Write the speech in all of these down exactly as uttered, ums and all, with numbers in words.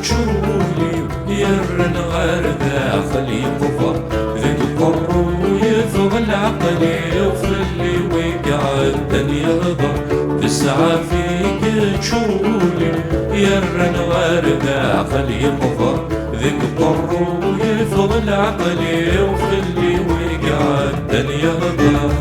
Cewwel-iw yerren ɣer daxel yeqber, deg uqerru yeffeɣ leɛqel-iw, fell-i wi iɛeddan yehder. Tesɛef-ik cewwel-iw yerren ɣer daxel yeqber, deg uqerru yeffeɣ leɛqel-iw, fell-i wi iɛeddan yehder.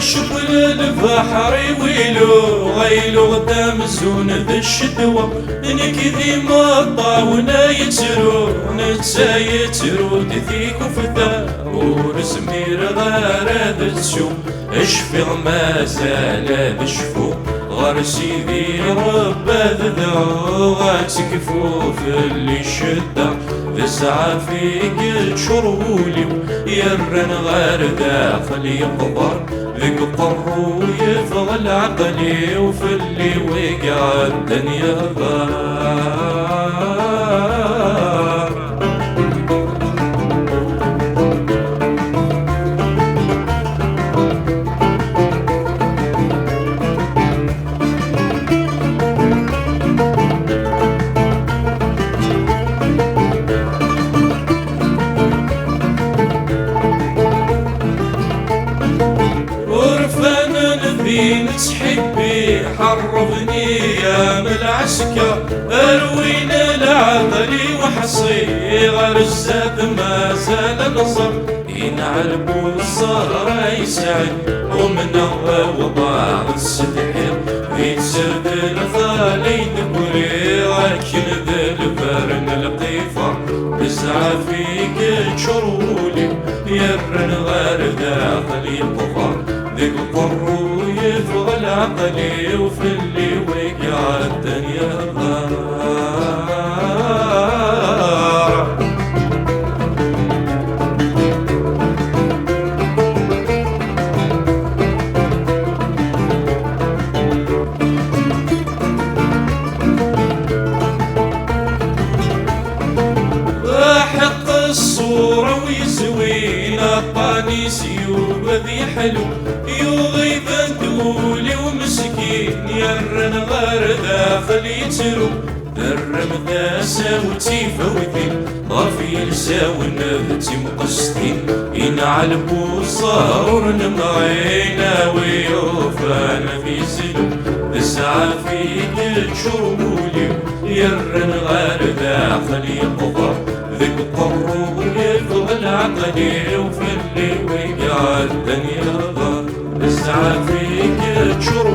Icewwel lebḥer i wilu, ɣayluɣ-d amzun d ccetwa. Nekk d imeṭṭawen ay yettru, netta yettru-d tikufta. Ur zmireɣ ara ad ttu, cfiɣ mazal ad cfu. Ɣer Sidi Rebbi ad dɛuɣ, ad tekfu fell-i ccedda. D ssɛaf i yeččur wul-iw, yerran ɣer daxel yeqber, deg uqerru yeffeɣ leɛqel-iw, fell-i wi iɛeddan yehder. Urfanen din ttḥibbi, ḥerrben-iyi am lɛesker, rwin leɛqel-iw ḥṣiɣ ar zdat mazal nẓer. Inɛel bu ṣṣehra yesɛan, umneɣ awḍaɛ s tebḥirt, di tsertelt ay d-ggriɣ akken d lber n lqifar. Bezzaf i yeččur wul-iw, yerren ɣer daxel yeqber, deg uqerru yeffeɣ leɛqel-iw, fell-i wi iɛeddan yehder. Aḥeqq ṣṣura-w yezwin, aṭṭan-is yugi ad yeḥlu, yuɣ-iban-d wul-iw meskin, yerran ɣer daxel yettru. Terram tasa-w d tifawtin, ɣef yilsawen d timqestin, inɛel bu ṣṣehṛ ur nemɣin, a wi yufan ad t-yeslu. D ssɛaf i yeččur wul-iw, yerran ɣer daxel yeqber, deg uqerru yeffeɣ leɛqel-iw, fell-i wi iɛeddan yehder. Bezzaf i yeččur